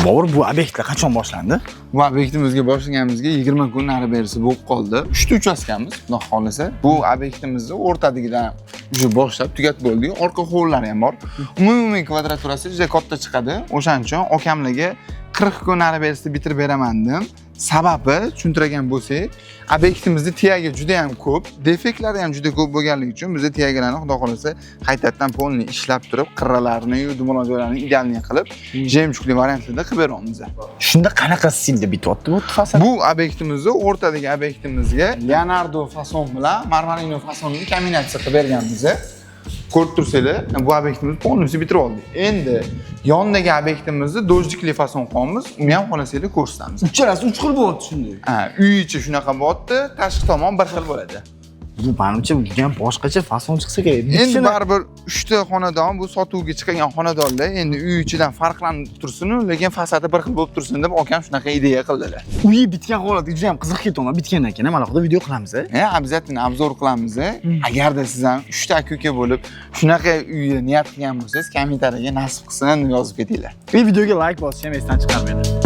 Bobur, bu obyektlar qachon boshlandi? Bu obyektimizga boshlaganimizga 20 kun nari berisi bo'lib qoldi. 3 ta uchastkamiz, xudo xohlasa. Bu obyektimizni o'rtadagidan уже boshlab tugatib bo'ldik. Orqa hovlilari ham bor. Umumiy kvadraturasi juda katta chiqadi. O'shaning uchun okamlarga 40 kun nari berisida bitirib beraman dedim. Sababi tushuntirgan bo'lsak, obyektimizda тяга juda ham ko'p, defektlari ham juda ko'p bo'lganligi uchun biz тяга larni, xudo xohlasa, qaytadan полный ishlab turib, qirralarini yu dumaloq joylarini идеальный qilib, жемчуг li variantlarda qilib beryapmiz. Shunda qanaqa stilda bityapti bu fasad? Bu obyektimizni o'rtadagi obyektimizga Leonardo fason bilan Marmorino fasonni kombinatsiya qilib berganmiz. Ko'rib tursanglar, bu obyektimizni полностью bitirib oldik. Endi yonidagi obyektimizni дождик li fason qilyapmiz. Uni ham xohlasanglar, ko'rsatamiz. Uchalasi uch xil bo'lyapti shunday. Ha, uy ichi shunaqa bo'lyapti, tashqi tomon bir xil bo'ladi. Bu manimcha juda ham boshqacha fason chiqsa kerak. Endi Bitishini- baribir uchta xonadon bu sotuvga chiqargan xonadonlar, endi uy ichidan farqlanib tursin, lekin fasadi bir xil bo'lib tursin deb akam shunaqa ideya qildilar. Uyi bitgan holatga juda ham qiziq ketyapman. Bitgandan keyin ham alohida video qilamiz. E, обязательно обзор qilamiz. Agarda siz ham uchta aka uka bo'lib shunaqa uyni niyat qilgan bo'lsangiz, kommentariyaga "Nasib qilsin" yozib ketinglar. Videoga like bosishni ham esdan chiqarmanglar.